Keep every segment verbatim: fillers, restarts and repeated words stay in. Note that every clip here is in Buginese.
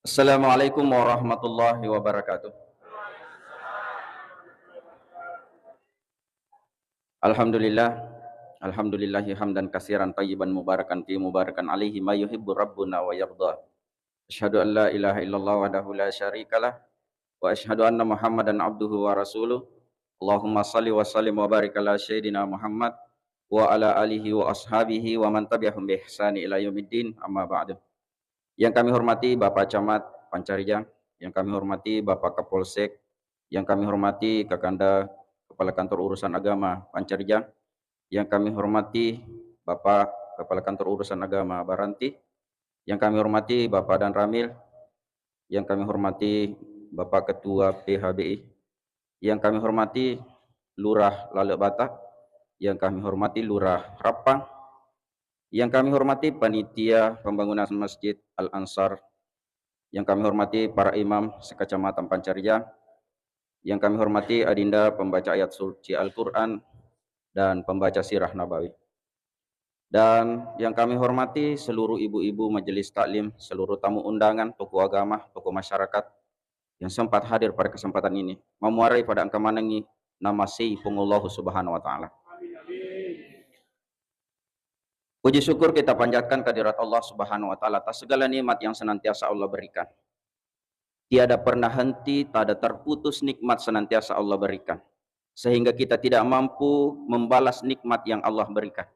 Assalamualaikum warahmatullahi wabarakatuh. Alhamdulillah. Alhamdulillahi hamdan katsiran thayyiban mubarakan fi mubarakan alaihi ma yuhibbu rabbuna wa yarda. Asyhadu an la ilaha illallah wahdahu la syarikalah wa asyhadu anna Muhammadan abduhu wa rasuluh. Allahumma salli wa sallim wa barik ala sayyidina Muhammad wa ala alihi wa ashabihi wa man tabi'ahum bi ihsani ila yaumiddin, amma ba'du. Yang kami hormati Bapak Camat Pancarijang, yang kami hormati Bapak Kapolsek, yang kami hormati Kakanda Kepala Kantor Urusan Agama Pancarijang, yang kami hormati Bapak Kepala Kantor Urusan Agama Baranti, yang kami hormati Bapak Danramil, yang kami hormati Bapak Ketua P H B I, yang kami hormati Lurah Lalebata, yang kami hormati Lurah Rappang, yang kami hormati panitia pembangunan Masjid Al Ansar, yang kami hormati para imam sekecamatan Pancarijang, yang kami hormati Adinda pembaca ayat suci Al-Quran dan pembaca sirah Nabawi. Dan yang kami hormati seluruh ibu-ibu majelis taklim, seluruh tamu undangan, tokoh agama, tokoh masyarakat yang sempat hadir pada kesempatan ini. Mamuarai pada engka manengi nama sei Puang Allahu Subhanahu wa Ta'ala. Puji syukur kita panjatkan kehadirat Allah Subhanahu wa Ta'ala atas segala nikmat yang senantiasa Allah berikan. Tiada pernah henti, tiada terputus nikmat senantiasa Allah berikan. Sehingga kita tidak mampu membalas nikmat yang Allah berikan.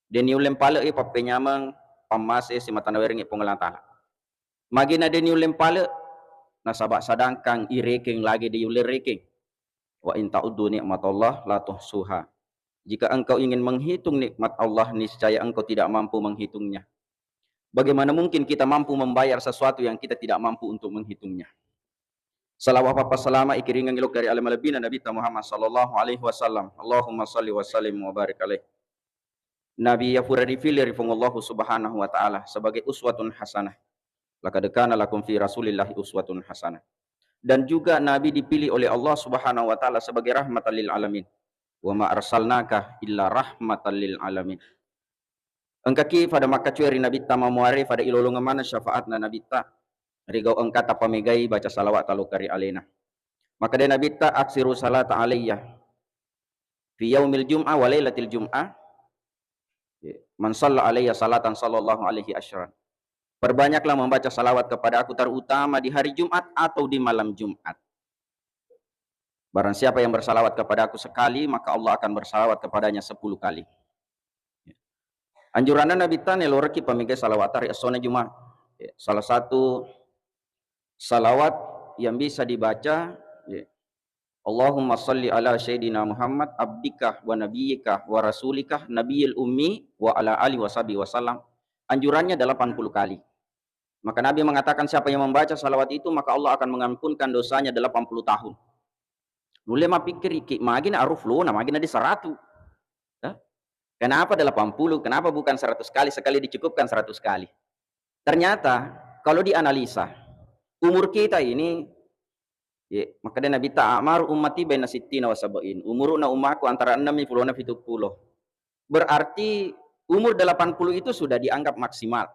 Deni uleng pale i pappenyameng pammase simatana werengi Puang Allah Ta'ala. Magina deni uleng pale, nasaba sadangkang irekeng lagi di uleng rekeng. Wa in ta'uddu nikmatallah la tuhsuha. Jika engkau ingin menghitung nikmat Allah, niscaya engkau tidak mampu menghitungnya. Bagaimana mungkin kita mampu membayar sesuatu yang kita tidak mampu untuk menghitungnya? Salawat papa salama ikiringeng ilok dari alam lebina Nabi Muhammad sallallahu alaihi wasallam. Allahumma salli wa sallim wa barik alaih. Nabi yang pura dipilih ri Puang Allahu Subhanahu wa Ta'ala sebagai uswatun hasanah. Laqad kana lakum fi Rasulillahi uswatun hasanah. Dan juga Nabi dipilih oleh Allah Subhanahu wa Ta'ala sebagai rahmatan lil alamin. Wa ma arsalnaka illa rahmatan lil alamin. Engkaki pada makkacuai ri Nabitta mamuare pada ilolongeng maneng syafaatna Nabitta. Rigau engka tapamegai baca salawat taloka ri alena. Maka de Nabitta aksiru salata alayya fi yaumil jum'ah wa lailatil jum'ah. Man salla alayya salatan sallallahu alaihi asyran. Perbanyaklah membaca salawat kepada aku, terutama di hari Jumat atau di malam Jumat. Barang siapa yang bersalawat kepada aku sekali, maka Allah akan bersalawat kepadanya sepuluh kali. Anjuranna Nabitta neloreki pamegai salawat ri essona Jumat. Salah satu salawat yang bisa dibaca, Allahumma salli ala sayyidina Muhammad abdika wa nabiyyika wa rasulika nabiyil ummi wa ala alihi wa sahbihi wasallam. Anjurannya delapan puluh kali. Maka Nabi mengatakan, siapa yang membaca salawat itu, maka Allah akan mengampunkan dosanya delapan puluh tahun. Nulle mapikkiri ki, magina aruf lona, magina di seratus. Ya? Kenapa delapan puluh? Kenapa bukan seratus kali? Sekali dicukupkan seratus kali. Ternyata, kalau dianalisa, umur kita ini, ye, maka dia Nabi ta, "Amaru ummati baina sittina wa sab'in." Umuruna ummaku antara enam puluh na pitu puluh. Berarti umur delapan puluh itu sudah dianggap maksimal.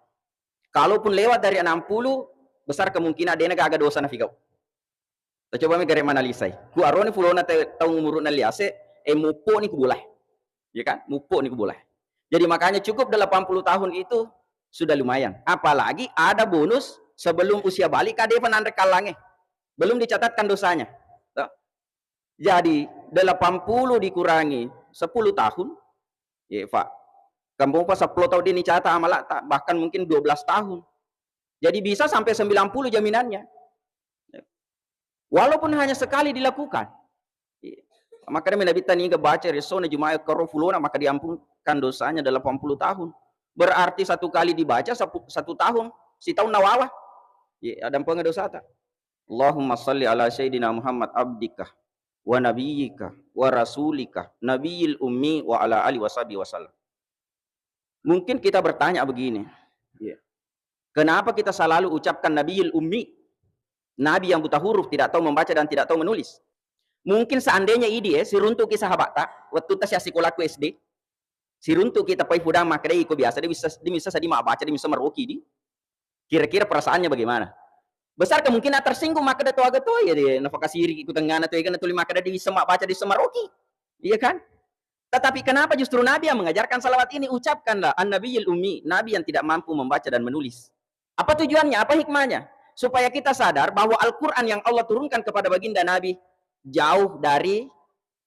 Kalaupun lewat dari enam puluh, besar kemungkinan dena gaga dosa nafikau. Tacoba mi gare manalisai. Ku aroni fulona te-, taung umuruna liase, e muppo ni ku bolae. Ya kan? Muppo ni ku bolae. Jadi makanya cukup delapan puluh tahun itu sudah lumayan. Apalagi ada bonus sebelum usia balik, kade pa nanre kallange. Belum dicatatkan dosanya. Toh? Jadi delapan puluh dikurangi sepuluh tahun, ya, Pak. Kampung pa sepuluh tahun dia nicata amala ta-, bahkan mungkin dua belas tahun. Jadi bisa sampai sembilan puluh jaminannya. Walaupun hanya sekali dilakukan. Iya. Makanya Nabi tani baca resona Jumaat karo fulona, maka diampunkan dosanya delapan puluh tahun. Berarti satu kali dibaca sapu-, satu tahun, setahun nawawa. Iya, ada pengen dosata. Allahumma salli ala sayyidina Muhammad abdika wa nabiyyika wa rasulika nabiyil ummi wa ala alihi wa sahbihi wasallam. Mungkin kita bertanya begini, iya. Kenapa kita selalu ucapkan Nabiyil Ummi? Nabi yang buta huruf, tidak tahu membaca dan tidak tahu menulis. Mungkin seandainya idi, eh, siruntuki sahabatta, waktu ta siasikolaku S D, siruntuki tapai fudang makkeda iko biasa, dia bisa, dia bisa sadi mabbaca, dia bisa maroki di. Kira-kira perasaannya bagaimana? Besar kemungkinan tersinggung makkeda to aga to, ya, dia nafakasiri ku tengngana to, ya, kan, tuli makkeda di wisseng mabbaca, di wisseng maroki. Iya kan? Tetapi kenapa justru Nabi yang mengajarkan salawat ini? Ucapkanlah, "An-Nabiyil Ummi," Nabi yang tidak mampu membaca dan menulis. Apa tujuannya? Apa hikmahnya? Supaya kita sadar bahwa Al-Quran yang Allah turunkan kepada baginda Nabi jauh dari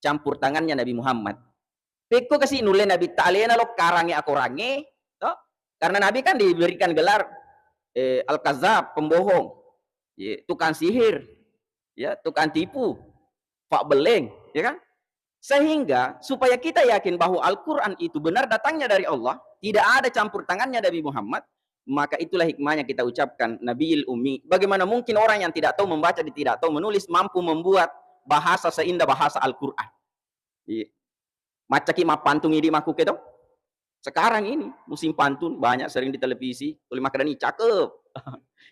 campur tangannya Nabi Muhammad. Pekko kasi nulle Nabi ta alena lo karange akorange, to? Karena Nabi kan diberikan gelar, eh, Al-Kazab, pembohong, ya, tukang sihir, ya, tukang tipu, pak beleng, ya kan? Sehingga supaya kita yakin bahwa Al-Quran itu benar datangnya dari Allah, tidak ada campur tangannya Nabi Muhammad, maka itulah hikmahnya kita ucapkan Nabiil Ummi. Bagaimana mungkin orang yang tidak tahu membaca dan tidak tahu menulis mampu membuat bahasa seindah bahasa Al-Quran? Iya. Maccaki mappantun idi makkuke to? Sekarang ini musim pantun banyak sering di televisi, tuli makkedani cakep.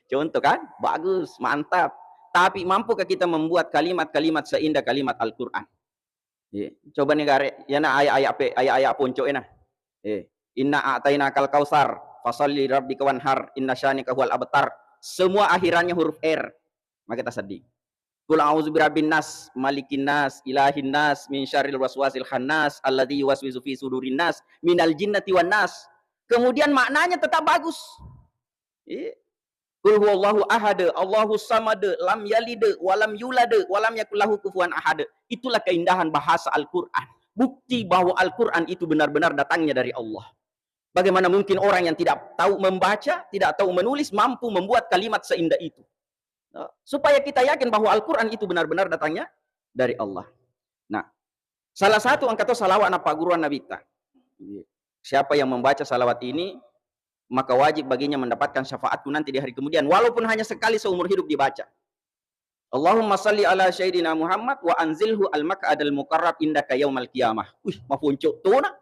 Contoh kan, bagus, mantap. Tapi mampukah kita membuat kalimat-kalimat seindah kalimat Al-Quran? Iya. Coba nih gare, ya nah ayat-ayat pe, ayat-ayat ponco enak. Eh, inna a'tainakal kautsar, fasalli rabbika wanhar, inna syanika huwal abtar. Semua akhirannya huruf R. Maka kita sedih. Qul a'udzu birabbin nas, malikin nas, ilahin nas, min syarril waswasil khannas, alladzi yuwaswisu fi sudurin nas, minal jinnati wan nas. Kemudian maknanya tetap bagus. Iya. Qul huwallahu ahad, Allahu samad, lam yalid, walam yulad, walam yakul lahu kufuwan ahad. Itulah keindahan bahasa Al-Quran. Bukti bahwa Al-Quran itu benar-benar datangnya dari Allah. Bagaimana mungkin orang yang tidak tahu membaca, tidak tahu menulis mampu membuat kalimat seindah itu? Nah, supaya kita yakin bahwa Al-Quran itu benar-benar datangnya dari Allah. Nah, salah satu engka to salawat nappagguruang Nabitta. Siapa yang membaca salawat ini, maka wajib baginya mendapatkan syafaatku nanti di hari kemudian, walaupun hanya sekali seumur hidup dibaca. Allahumma salli ala sayyidina Muhammad wa anzilhu al-maq'adal muqarrab indaka yaumal qiyamah. Wih, maponco tona.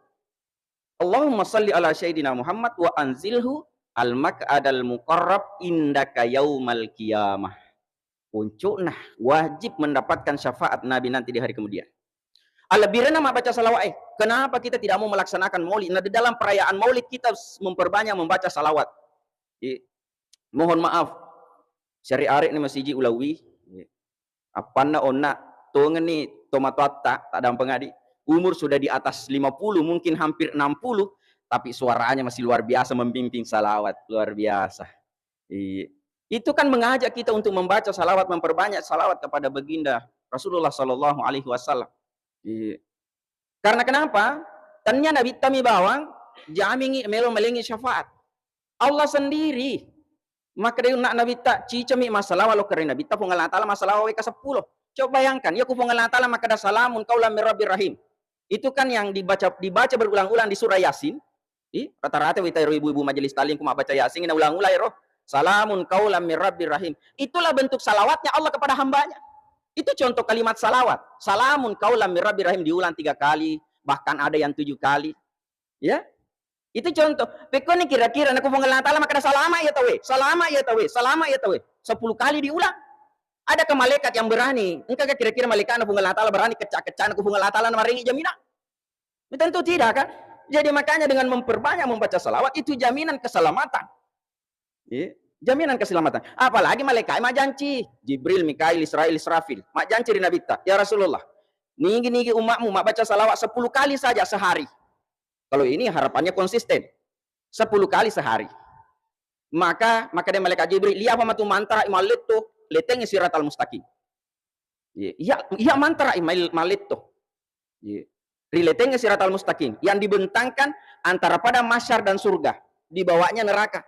Allahumma salli ala sayyidina Muhammad wa anzilhu al-maq'adal muqarrab indaka yaumal qiyamah. Puncukna wajib mendapatkan syafaat Nabi nanti di hari kemudian. Alebbirenna mabbaca salawat, eh, kenapa kita tidak mau melaksanakan maulid? Nah, di dalam perayaan maulid kita s-, memperbanyak membaca salawat. I-, mohon maaf, syari arek ni masiji ulawi. Appanna onna tongenni tomatoatta, tak dampeng adi. Umur sudah di atas lima puluh, mungkin hampir enam puluh, tapi suaranya masih luar biasa memimpin salawat, luar biasa. Iya. Itu kan mengajak kita untuk membaca salawat, memperbanyak salawat kepada baginda Rasulullah sallallahu alaihi wasallam. Iya. Karena kenapa? Tania Nabitta mi bawang, jamingi melo malengi syafaat. Allah sendiri. Makkeda onna Nabitta, cicami massalawa lokka ri Nabitta, Puang Allah Taala massalawa wekka seppulo. Coba bayangkan, iya ku Puang Allah Taala makkeda, "Salamun qaulam mir rabbir rahim." Itu kan yang dibaca, dibaca berulang-ulang di surah Yasin. Ih, rata-rata wita ero ibu-ibu majelis taklim ku mabbaca Yasin, na ulang-ulang ero, "Salamun qaulam mir rabbir rahim." Itulah bentuk salawatnya Allah kepada hambanya. Itu contoh kalimat salawat. "Salamun qaulam mir rabbir rahim" diulang tiga kali, bahkan ada yang tujuh kali. Ya? Itu contoh. Pekkoni kira-kira naku Puang Allah Taala makkeda, "Salama iya tauwe, salama iya tauwe, salama iya tauwe." Sepuluh kali diulang. Adakah malaikat yang berani? Engkakah kira-kira malaikatna Puang Allah Taala berani kecak-kecak naku Puang Allah Taala namarengi jaminan? Tentu tidak, kan? Jadi, makanya dengan memperbanyak membaca salawat itu jaminan keselamatan. Iya, jaminan keselamatan. Apalagi malaikat majanci, Jibril, Mikail, Israil, Israfil. Majanci ri Nabitta, "Ya Rasulullah, nigi-nigi umatmu mabbaca salawat sepuluh kali saja sehari." Kalau ini harapannya konsisten. Sepuluh kali sehari. Maka, maka dia malaikat Jibril, "Iyapa matu mantara malletto, letengi siratal mustaqim." Iya, iya, iya mantara mal-, malletto. Iya. Riletengi siratal mustaqim yang dibentangkan antara padang mahsyar dan surga, di bawahnya neraka.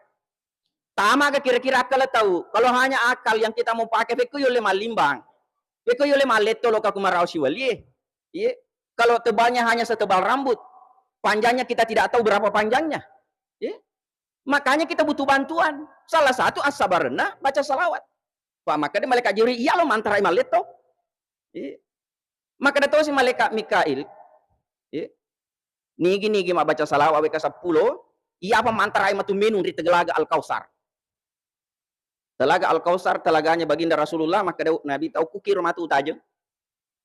Tamaga kira-kira akal tahu? Kalau hanya akal yang kita mau pakai, pekko yulle malimbang. Pekko yulle malletto loka ku marao siwalie. Iya. Kalau tebalnya hanya setebal rambut, panjangnya kita tidak tahu berapa panjangnya. Iya. Makanya kita butuh bantuan. Salah satu assabarenna baca salawat. Pak, maka dia malaikat Jibril, "Iya lo mantarai malletto." Iya. Makkeda tosi malaikat Mikail, eh, nigi-nigi mabbaca salawat wekka seppulo, iyapa mantarai matu minung ri Telaga Al-Kautsar. Telaga Al-Kautsar, telaganya baginda Rasulullah, makkeda Nabitta, "Okkukiro matu utajeng."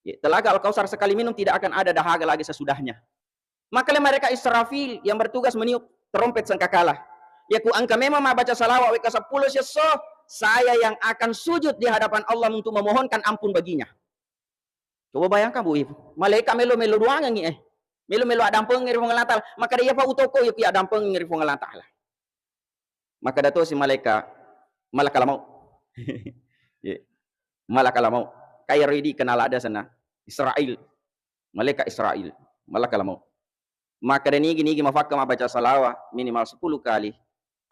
Ya, Telaga Al-Kautsar sekali minum tidak akan ada dahaga lagi sesudahnya. Maka le malaikat Israfil yang bertugas meniup terompet sangkakala. Iya ku engka memang mabbaca salawat wekka seppulo siesso, Saya yang akan sujud di hadapan Allah untuk memohonkan ampun baginya. Coba bayangkan, Bu, Ibu. Malaikat melo-melo doangengngi, eh. Melo-melo addampengengngi ri Puang Allah Ta'ala. Makkeda, "Iyapa utoko, iya, iya addampengengngi ri Puang Allah Ta'ala." Makkeda tosi malaikat, "Malakal maut." Iya. Malakal maut. Kairo idi kenal ada sana. Israel. Malaikat Israel. Malakal maut. Makkeda nigi-nigi mafakka mabbaca salawat minimal sepuluh kali,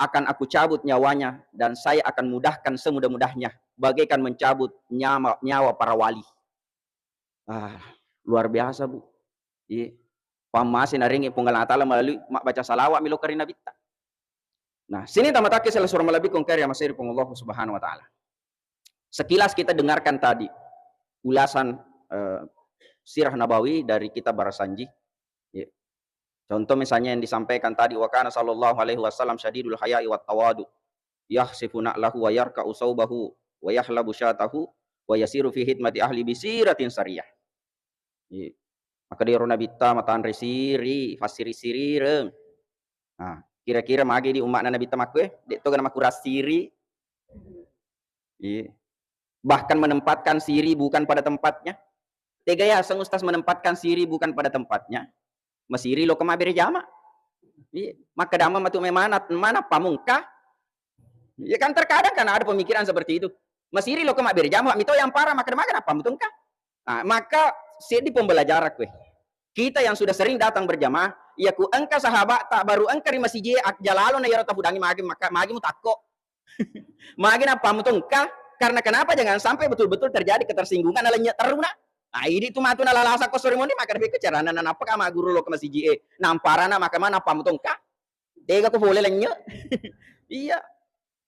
akan aku cabut nyawanya dan saya akan mudahkan semudah-mudahnya, bagaikan mencabut nyawa, nyawa para wali. Ah, luar biasa, Bu. Iya. Pammase narengngi Puang Allah Ta'ala melalui mabbaca salawat mi lokka ri Nabitta. Nah, sini tamatakke sela surah malebbi kong kari amaseri Puang Allah Subhanahu wa Ta'ala. Sekilas kita dengarkan tadi ulasan, eh, sirah nabawi dari kitab Barasanji. Ya. Contoh misalnya yang disampaikan tadi, "Wa kana sallallahu alaihi wasallam syadidul haya'i wat tawadu. Yakhsifu na'lahu wa yarka'u saubahu wa yahlabu syatahu wa yasiru fi hidmati ahli bisiratin sariyah." Iya. Makkeda ero Nabitta matanre siri, fassiri-sirireng. Nah, kira-kira magi di umma'na Nabitta makkue, de' toga namakurang siri. Iya. Bahkan menempatkan siri bukan pada tempatnya. Tega yaseng Ustaz menempatkan siri bukan pada tempatnya? Masiri lo ke mabbere jama. Iya. Makkeda matu mai mana, mana pamungka? Ya kan terkadang kan ada pemikiran seperti itu. Masiri lo ke mabbere jama, mito yang parah, makkeda maga nappa mutungka. Nah, maka seddi pembelajaran kue. Kita yang sudah sering datang berjamaah, ya ku engka sahabat tak baru engka ri masiji ak jalalo na yaro tafudangi magi maka magi mutakko. Magi nappa mutungka, karena kenapa jangan sampai betul-betul terjadi ketersinggungan ala nya teruna. Nah, ini tu matu nalalasa ko sore moni maka dapat kecerana na nappa ka maguru lo ke masiji e. Namparana maka mana nappa mutungka. Tega ko pole lennye. Iya.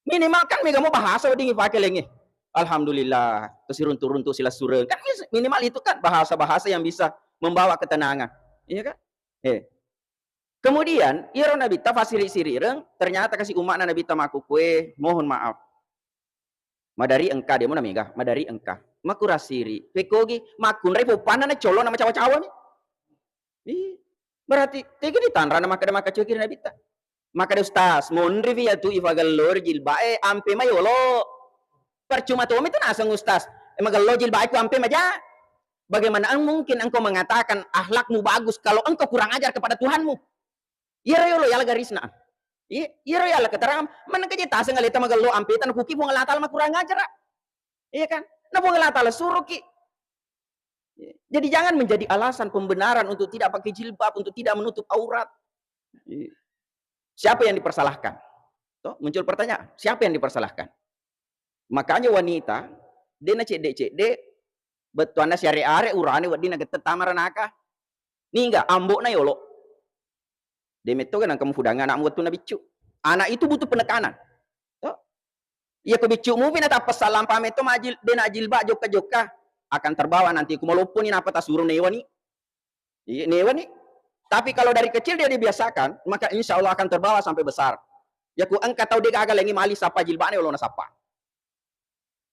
Minimal kan mega mo bahasa wedding ipake lengnge. Alhamdulillah, to siruntu-runtu silessureng. Kan mis-, minimal itu kan bahasa-bahasa yang bisa membawa ketenangan. Iya kan? Eh. Kemudian, iyaro Nabitta fasiri-sirireng, ternyata kasi umma'na Nabitta makkukue, mohon maaf. Madari engka, demo na mega, madari engka. Makurang siri, pekogi, makkunrai poppanna na colo na macawa-cawa mi. Ih, berarti tegi ditanrana makkeda makkacoki ri Nabitta. Makkeda, "Ustaz, monri fi yatu ifagellori jilba'e, ampe mai yolo." Percuma tomi tu naseng Ustaz, eh, magello jilba'e ku ampe maja. Bagaimana mungkin engkau mengatakan akhlakmu bagus kalau engkau kurang ajar kepada Tuhanmu? Iyaro yolo yala garisna. Iya, iyaro yala keterangan. Manengka je taseng aleta magello ampeta nakuki Puang Allah Ta'ala makurang ajar. Iya kan? Na Puang Allah Ta'ala suruhki. Iya. Jadi jangan menjadi alasan pembenaran untuk tidak pakai jilbab, untuk tidak menutup aurat. Iya. Siapa yang dipersalahkan? Toh, muncul pertanyaan, siapa yang dipersalahkan? Makanya wanita, de na cedde-cedde, bettuanna siare-are urane wedding na gette tama ranaka. Niga, ambo'na yolo. De metto ga nangka mufudang anakmu wettunna biccu. Anak itu butuh penekanan. Toh? Iya ko biccu mupi na tappa salampa metto majil, de na jilbab jokka-jokka, akan terbawa nanti ku malopponi napa tasuro newani. Iya, newani. Tapi kalau dari kecil dia dibiasakan, maka insya Allah akan terbawa sampai besar. Ya ku engka tau de gaga lengi mali sappa jilbabna yolo na sappa.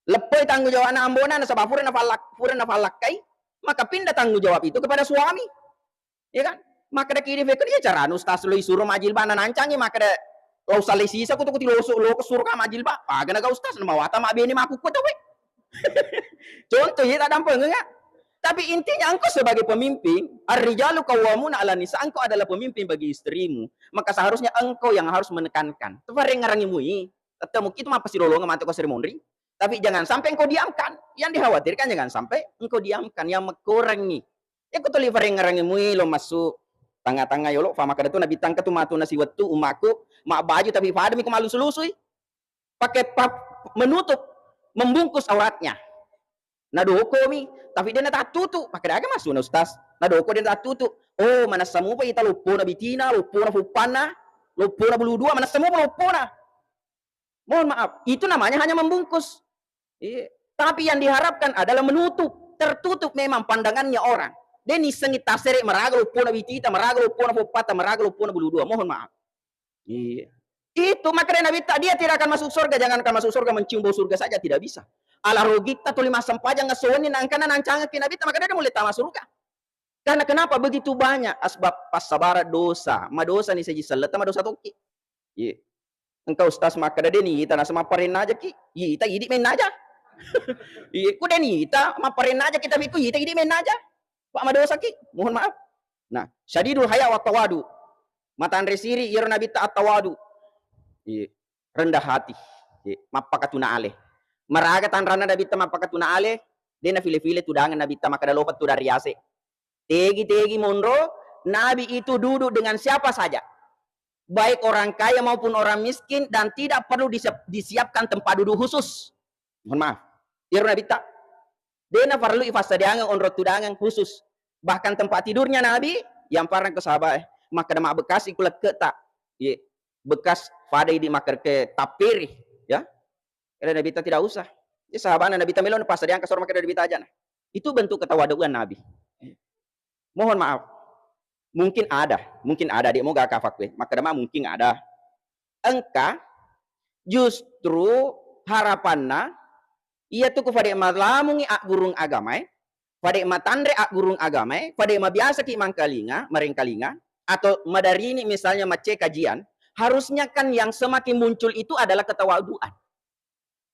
Leppoi tanggung jawabna ambona nasaba pura nafallak-, pura nafallakkai, maka pindah tanggung jawab itu kepada suami. Ya kan? Maka daki di fekon, iya carana ustaz lo isuro majilbab na nancangi, maka da lo salai sisa kutu kuti loso lo kesuro ka majilbab. Paga naga ustaz na mawata mabbene makukku tau we. Contoh iya tak dampeng enggak? Tapi intinya engkau sebagai pemimpin, ar-rijalu qawwamuna 'alan nisa, engkau adalah pemimpin bagi istrimu, maka seharusnya engkau yang harus menekankan. Tufareng ngarangi mui, tette muki itu mappasilolongeng matu ko seri monri. Tapi jangan sampai engkau diamkan. Yang dikhawatirkan jangan sampai engkau diamkan, yang mekkorengngi. Iya ko tuli fareng ngarangi mui lo massu tanga-tanga yolo, fa makkeda tu Nabi tangka tu matu nasi wettu umakku, mabbaju tapi pada mi ko mallusu-lusui. Pakai pa-, menutup, membungkus auratnya. Nadokomi, tapi de natattutu. Makkeda aga maksudna ustaz? Nadoko de natattutu. Oh, manessa mupa ita loppona bitina, loppona fuppanna, loppona bulu dua, manessa mupa loppona. Mohon maaf, itu namanya hanya membungkus. Iya. Tapi yang diharapkan adalah menutup, tertutup memang pandangannya orang. De nissengi tasere maraga loppona bitita, maraga loppona foppata, maraga loppona bulu dua. Mohon maaf. Iya. Itu makanya Nabi tak, dia tidak akan masuk surga, jangankan masuk surga, mencium bau surga saja tidak bisa. Ala rogitta tuli massempajang ngesso wenni nangkana nancangekki Nabi tak, makanya dia mulai tama surga. Karena kenapa begitu banyak asbab passabaran dosa, madosa ni seji selletta, madosa tokki. Iya. Engka ustaz makkeda, "De' niita naseng mapparennaja ki, ita idi' mennaja." Iya, ku de' niita mapparennaja ki, tapi ku ita idi' mennaja. Pak madosaki, mohon maaf. Nah, syadidul haya wa tawadu. Matanre siri iyaro Nabitta at-tawadu. Iya, rendah hati. Iya, mappakatuna ale. Maraga tanranna Nabitta mappakatuna ale, de' nafile-file tudangeng Nabitta makkeda lopa tudang riase. Tegi-tegi monro, Nabi itu duduk dengan siapa saja. Baik orang kaya maupun orang miskin dan tidak perlu disiap-, disiapkan tempat duduk khusus. Mohon maaf. Iyaro Nabitta. De' naparellui fassadiangeng onro tudangeng khusus. Bahkan tempat tidurnya Nabi, yang parang ke sahabat, eh, makkeda mabbekasi ku lekke'ta. Ye, bekas fada idi' makkerke tapperi, ya. Kata Nabitta tidak usah. Ya, sahabatna Nabitta melo napassadiangka soro makkeda Nabitta aja nah. Itu bentuk ketawaduan Nabi. Mohon maaf. Mungkin ada, mungkin ada, de' moga kafakkue. Makkeda ma mungkin ada. Engka justru harapanna iyatu ku fade' malamungi aggurung agamae, fade' matanre aggurung agamae, fade' mabiasaki mangkalinga, marengkalinga, atau madarini misalnya macce kajian, harusnya kan yang semakin muncul itu adalah ketawaduan,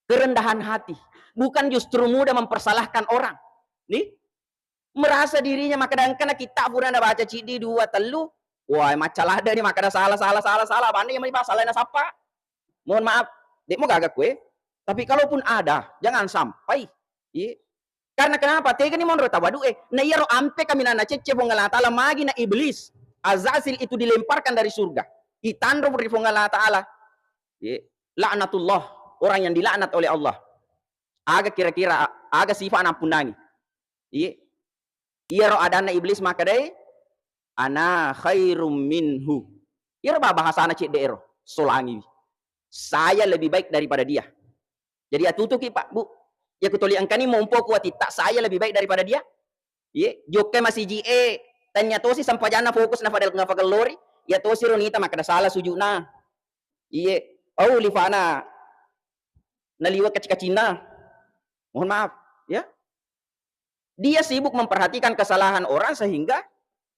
kerendahan hati, bukan justru mudah mempersalahkan orang. Nih, merasa dirinya makkeda engka na kitta pura nabaca ciddi dua tellu, wah, macca ladde' ni makkeda salah, salah, salah, salah, banna iya mani pasala nasappa. Mohon maaf, de' mogaga kue. Tapi kalaupun ada, jangan sampai. Iya. Karena kenapa? Tegani monro tawadu'e. Na iyaro ampe kaminang nacecce Puang Allah Ta'ala magi na iblis. Azazil itu dilemparkan dari surga. Itanro ri Puang Allah Ta'ala. Iya. Laknatullah. Orang yang dilaknat oleh Allah. Aga kira-kira, aga sifat nampunnangi. Iya. Iyaro adanna iblis makkedai, "Ana khairum minhu." Iyaro ba-, bahasana cedde ero, solangiwi. "Saya lebih baik daripada dia." Jadi atutuki, Pak, Bu. Iya ku toli engkani mompo ku atitta, "Saya lebih baik daripada dia." Iye, jokkai masiji e, tania tosi sempajanna fokus na fadal-, na fagellori, iya tosi ro nita makkeda salah sujuna. Iye, au lifana naliwa kaci-kacinna. Mohon maaf, ya. Dia sibuk memperhatikan kesalahan orang sehingga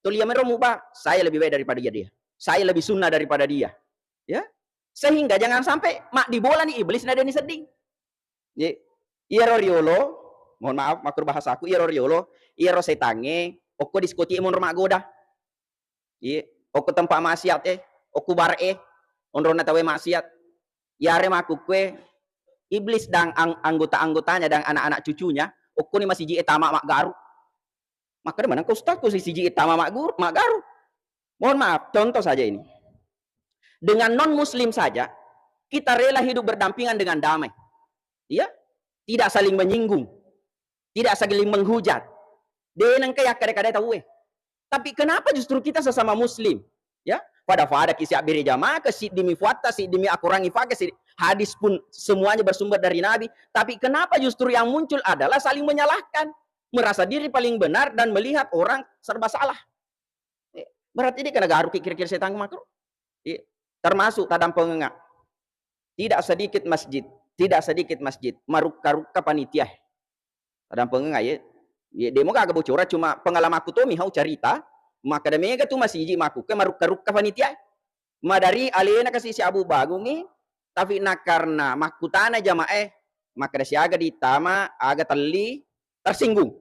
tuli yamero muba, "Saya lebih baik daripada dia, dia. Saya lebih sunnah daripada dia." Ya. Sehingga jangan sampai maddibolani iblis na deni sedding. Ye, iyaro riolo, mohon maaf makkuro bahasaku, iyaro riolo, iyaro setangnge okko diskotik e monro maggoda. Iye, okko tempat maksiat e, okko bar e, onronna tauwe maksiat. Iyare makkukkue, iblis dan ang-, anggota-anggotanya dan anak-anak cucunya, okkoni masiji e tama maggaru. Makkeda manengka ustaz, ko siji e tama maggur-, maggaru. Mohon maaf, contoh saja ini. Dengan non muslim saja, kita rela hidup berdampingan dengan damai. Iya? Tidak saling menyinggung. Tidak saling menghujat. De nengka yakkada-kada tauwe. Tapi kenapa justru kita sesama muslim? Ya, pada-pada ki siabbere jamaah, ke siddimi fuatta, siddimi akurangi fake, si-, hadis pun semuanya bersumber dari Nabi. Tapi kenapa justru yang muncul adalah saling menyalahkan, merasa diri paling benar dan melihat orang serba salah? Eh, berarti de kena garu ki kira-kira setang makro. Iya. Termasuk tadampengenga. Tidak sedikit masjid, tidak sedikit masjid, marukka-rukka panitia. Tadampengenga ye. Ye, demo gaga bocoran, cuma pengalamanku to mihau carita, makkeda mega tu masiji makkukke marukka-rukka panitia. Madari alena kasi si Abu Bagungi, tapi na karena makkutana jamaah e, makkeda siaga ditama, aga telli, tersinggung.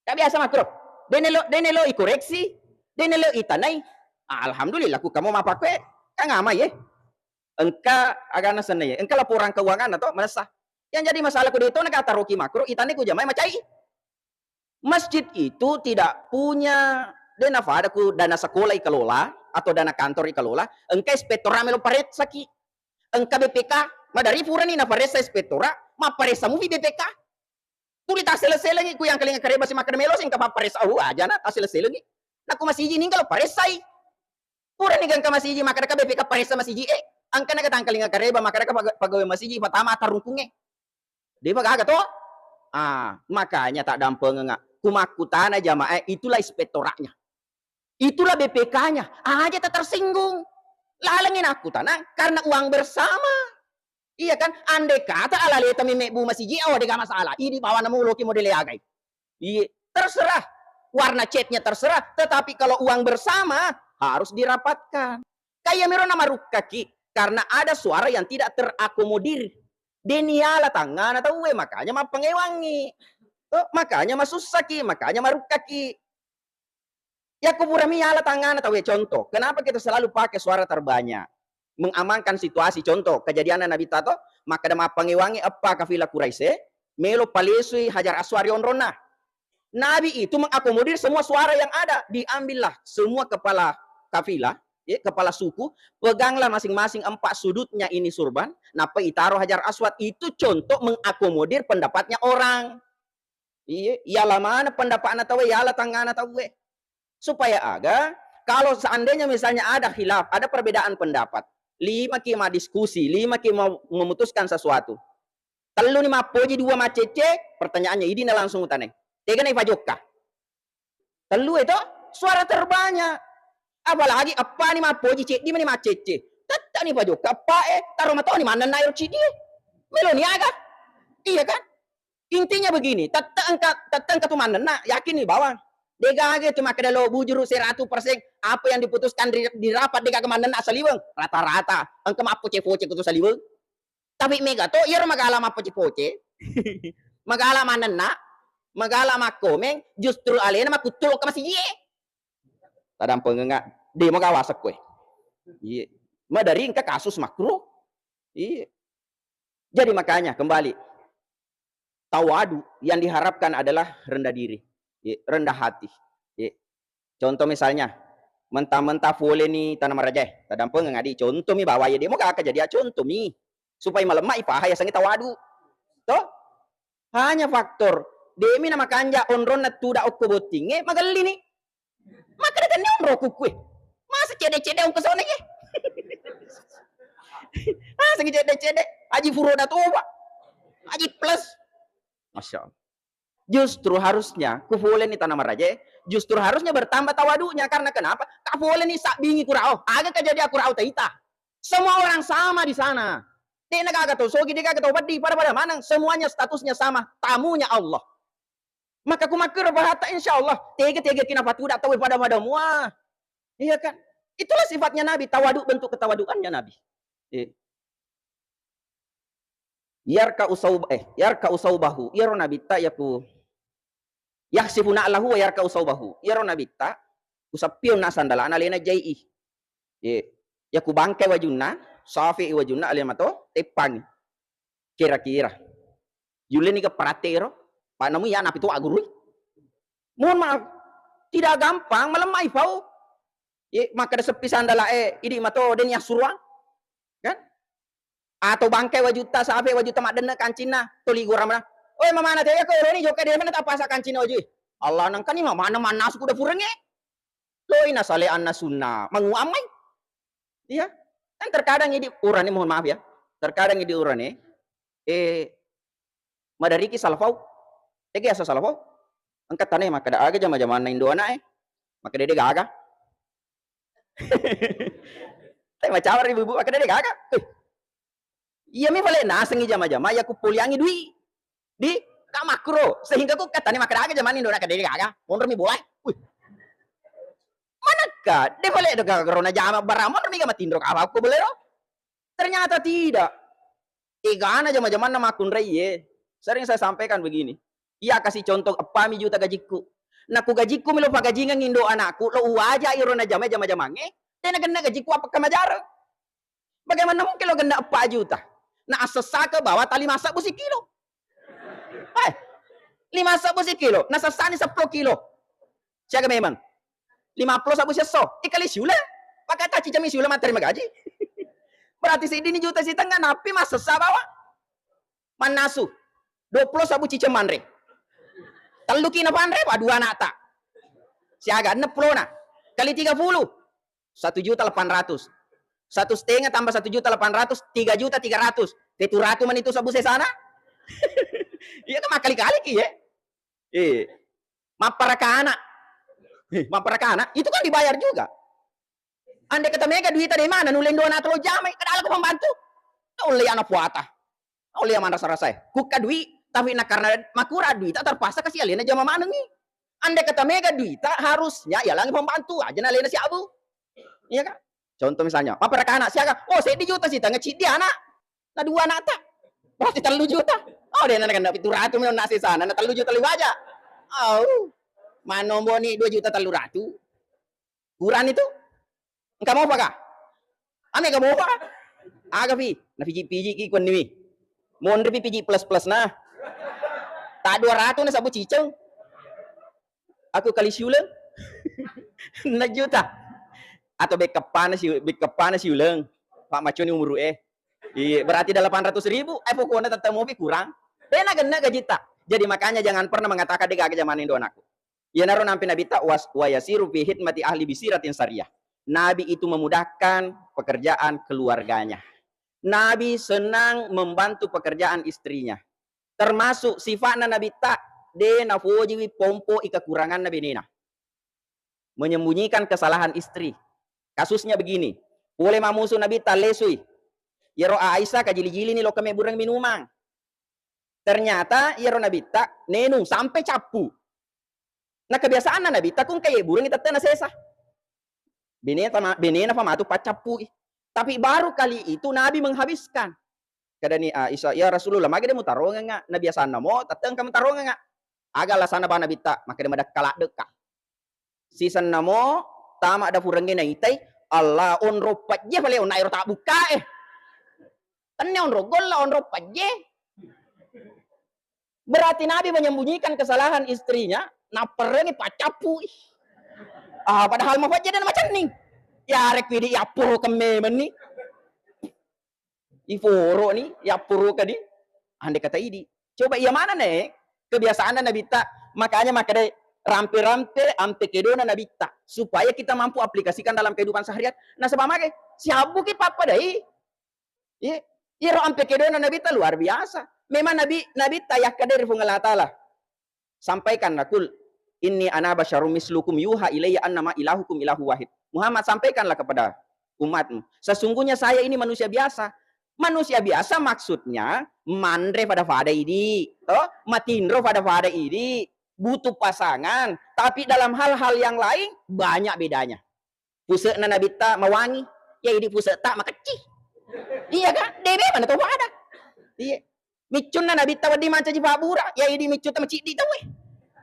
Ka biasa makkuro, dene lo, dene lo ikoreksi, dene lo itanai. Alhamdulillah, ku kamu mapakkue, kan amai ye. Engka agana senna ye, engka laporan keuangan atau manessa. Yang jadi masalah ku de to na kataroki makkuro, itanai ku jamaah macai. Masjid itu tidak punya, de nafada ku dana sekolah ikelola atau dana kantor ikelola, engka inspektora melo paressaki. Engka B P K, madari purani naparessa inspektora, mapparessa mupi B P K. Tuli tassele-selengi ku yang kalinga kareba si makkeda melo si engka papparessa, oh, ajana tassele-selengi. Nakku masiji ningka lo paressai. Purani gangka masiji makkeda ka B P K paressa masiji e. Engka naga tangkalinga kareba makkeda ka paga-, pegawai masiji patama tarungkunge. Depa gaga to? Ah, makanya tak dampengenga. Ku makkutana jamaah, itulah inspektoratnya. Itulah B P K-nya. Aja tak tersinggung. Lalengi nakkutana karena uang bersama. Iya kan? Andai kata alaleta memebbu masiji, oh, dega masalah. Idi bawana muloki model agai. Iya, terserah. Warna catnya terserah, tetapi kalau uang bersama harus dirapatkan. Kaya miro na marukkaki, Karena ada suara yang tidak terakomodir. De' niala tangngana tauwe, makanya mappangewangngi. To, makanya masussaki, makanya marukkaki. Yakko purami yala tangngana tauwe, contoh, kenapa kita selalu pakai suara terbanyak? Mengamankan situasi. Contoh, kejadianna Nabitta to, makkeda mappangewangngi eppa kafilah Quraisy e, melo palesui Hajar Aswad ri onronna. Nabi itu mengakomodir semua suara yang ada. Diambillah semua kepala kafilah, ya, kepala suku, peganglah masing-masing empat sudutnya ini surban, nappa itaro Hajar Aswad. Itu contoh mengakomodir pendapatnya orang. Iya, yala maneng pendapatna tauwe, yala tangngana tauwe. Supaya aga, kalau seandainya misalnya ada khilaf, ada perbedaan pendapat, lima ki maddiskusi, lima ki mau memutuskan sesuatu. Tellu ni mappoji, dua maccecce, pertanyaannya idi na langsung utane. Tega na ipajokka? Tellu e to, suara terbanyak. Apalagi eppa ni mappoji, ceddi mani maccecce. Tette ni pajokka eppa e, taro matoni mannenna ero ceddi e. Melo ni aga? Iya kan? Intinya begini, tette engka, tette engka tu mannenna, yakin ni bawang. Degaga tu makkeda lo bujuru seratu persen, apa yang diputuskan di, di rapat degaga mannenna saliweng, rata-rata. Engka mappoce-poce kutu saliweng. Tapi mega to, iyaro magala mappoce-poce, magala mannenna, magala makkomeng, justru alena makkuttu lokka masijie. Tadampengenga, demo gawasekko e. Iya. Madari engka kasus makro. Iya. Jadi makanya kembali, tawadu yang diharapkan adalah rendah diri, ya, rendah hati. Ya. Contoh misalnya, mentah-mentah pole ni Tanah Maraja e, tadampengeng adi, contoh mi bawa ya demo gaka jadi ya contoh mi. Supaya malemma ipaha ya sengi tawadu. Toh? Hanya faktor, demi nama kanja onronna tuda okko bottinge, magelli ni. Makkeda tennia onrokku kue. Masa cede-cede ongko sona ye? Masa cede-cede? Haji Furoda Toba. Haji Plus. Masya Allah. Justru harusnya, ku pole ni Tanah Maraja, justru harusnya bertambah tawadunya. Karena kenapa? Ka pole ni sabbingi kurao. Aga kejadian kurao taita. Semua orang sama di sana. Dek na gaga tau sogi, dek gaga tau peddi, pada-pada maneng. Semuanya statusnya sama. Tamunya Allah. Maka ku makkero pahatta, insya Allah, tega-tega ki napatuda tauwe pada-pada mua. Iya kan? Itulah sifatnya Nabi, tawadu, bentuk ketawaduannya Nabi. Iya. Yarka usau, eh, yarka usaubahu. Iyaro Nabitta yaku, yakhsifu na'lahu wa yarka usaubahu. Iyaro Nabitta, usappion na sandalana alena jai'i. Iya. Yaku bangkai wajunna, safi wajunna alena mato, teppangi. Kira-kira. Yulleni ke parate ero, Pak, namu iya napi tu agurui. Mohon maaf, tidak gampang, malemma ifau. Ye, makkeda seppi sandala e, idi mato den yassuruang. Kan? Atau bangkai wajutta, safe wajutta maddenne kancinna, toli goramna. Oi, mamana te ko roni jokka de mana tapasa kancinna wajui. Allah nangkani mamana mannasu kuda purenge. Loi nasale anna sunna, manguammai. Iya. Kan terkadang idi urane, mohon maaf ya. Terkadang idi urane, eh, madariki salafau. Tege asa salafau? Engka tane makkeda aga jama-jamanna indo anak e. Makkeda de gaga. Tapi macawar ibu-ibu makkeda de gaga. Eh, iya mi pale nasengi jama-jama ya kupoliangi dui. Di, ka makkuro, sehingga ku katani makkeda aga jamani ndona kadede gaga, monro mi bola. Wih. Manakka, de pale do gaga rona jama barang, monro mi ga matinro ka apa ko bolero. Ternyata tidak. Egana jama-jamanna makkunrai ye. Sering saya sampaikan begini. Iya kasih contoh, eppa mi juta gajikku. Naku gajikku milo pagajingeng indo anakku, lo uwaja iro na jama jama-jamange, de na genna gajikku apa kamajareng. Bagaimana mungkin lo genna eppa juta? Na assessake bawa tali masabbu sikilo. Eh, lima sebbu sikilo, na sessani seppulo kilo. Siaga memang? Lima puluh sebbu siesso. Ikali siule. Maka taci jami siule materi magaji. Berarti sidini juta sitengnga napi massessa bawa. Mannasu. Dua puluh sebbu ciceng manre. Tellu ki na panre, wa dua anakta. Siaga enam puluh na. Kali tiga puluh. Satu juta delapan ratus. Satu setengah tambah satu juta delapan ratus, tiga juta tiga ratus. Pitu ratu mani tu sebbu sesana. Iya kan makkali-kali ki, ya. Eh. Mapparakana. Eh, mapparakana. Itu kan dibayar juga. Andai kata mega duita dari mana? Nulendo anak lo jamai. Kada ala ko pembantu. Oleh anak puata. Oleh yang mana rasa-rasa. Kukka dui, tapi na karena makura duita terpaksa kasih alena jama manengi. Andai kata mega duita, harusnya ya langi pembantu aja na alena si abu. Iya kan? Contoh misalnya, mapparakana siaga, oh, seddi juta sitengnga ciddi anak. Na dua anakta. Berarti tellu juta. Oh, de' na kena pitu ratu mi onna sesana, na tellu juta lebih aja. Oh. Manomboni dua juta tellu ratu. Kurang itu. Engka mopa ka? Ame ka mopa? Aga pi, na piji-piji ki kuanni wi. Monri pi piji plus-plus na. Ta dua ratu na sabu ciceng. Aku kali siuleng. Enam juta. Atau bekkeppana si, bekkeppana siuleng. Pak maconi umuru eh. Iya, berarti delapan ratus ribu. Eh, pokoknya tetap mopi kurang. Bena genna gajita. Jadi makanya jangan pernah mengatakan de' gaga zaman Indo anakku. Iyanaro nampe Nabitta was-, wa yasiru fi hidmati ahli bisiratin sariyah. Nabi itu memudahkan pekerjaan keluarganya. Nabi senang membantu pekerjaan istrinya. Termasuk sifatna Nabitta, de' nafojiwi pompo i kekuranganna benena. Menyembunyikan kesalahan istri. Kasusnya begini, pole mamusu Nabitta lesui. Yero Aisyah kajili-jilini lo kemebbureng minumang. Ternyata iyaro Nabitta nenung sampai cappu. Na kebiasaanna Nabitta ku engka yebburengngi tettena sesa. Beneta ma-, benena fa matu paccappui. Tapi baru kali itu Nabi menghabiskan. Kedani Aisyah, "Ya Rasulullah, magi de' mutarongeng nga? Na biasanna mo tette engka mutarongeng nga." Aga alasanna ba Nabitta, makkeda madekka ladde ka. Sisenna mo tama dafurengnge naitai, Allah, onrong pajje pale onna ero tabbukkae. Tenne onrong golla, onrong pajje. Berarti Nabi menyembunyikan kesalahan istrinya, napperengi paccappui. Ah, padahal mapajje dan macenning. Yarekko idi yappuro kemme menni. Iforo ni, yappuro kadi. Ande kata idi. Coba iya mana ne? Kebiasaanna Nabitta. Makanya makkeda rampe-rampe ampe kedona Nabitta supaya kita mampu aplikasikan dalam kehidupan sehari-hari. Nasaba mage siabbuki pappadai. Iya, iyaro ampe kedona Nabitta luar biasa. Memang Nabi, Nabitta yakkeda ri Puang Allah Taala, sampaikanlah, "Qul inni ana basyarum mislukum yuha ilayya annama ilahukum ilahu wahid." Muhammad, sampaikanlah kepada umatmu, "Sesungguhnya saya ini manusia biasa." Manusia biasa maksudnya manre pada-pada idi, toh, matinro pada-pada idi, butuh pasangan, tapi dalam hal-hal yang lain banyak bedanya. Puse'na Nabitta mawangi, ya idi puse'ta makecci. Iya kan? De' memang to pada. Iya. Miccunna Nabitta wedding mancaji pabbura, ya idi miccutta maciddi tauwe.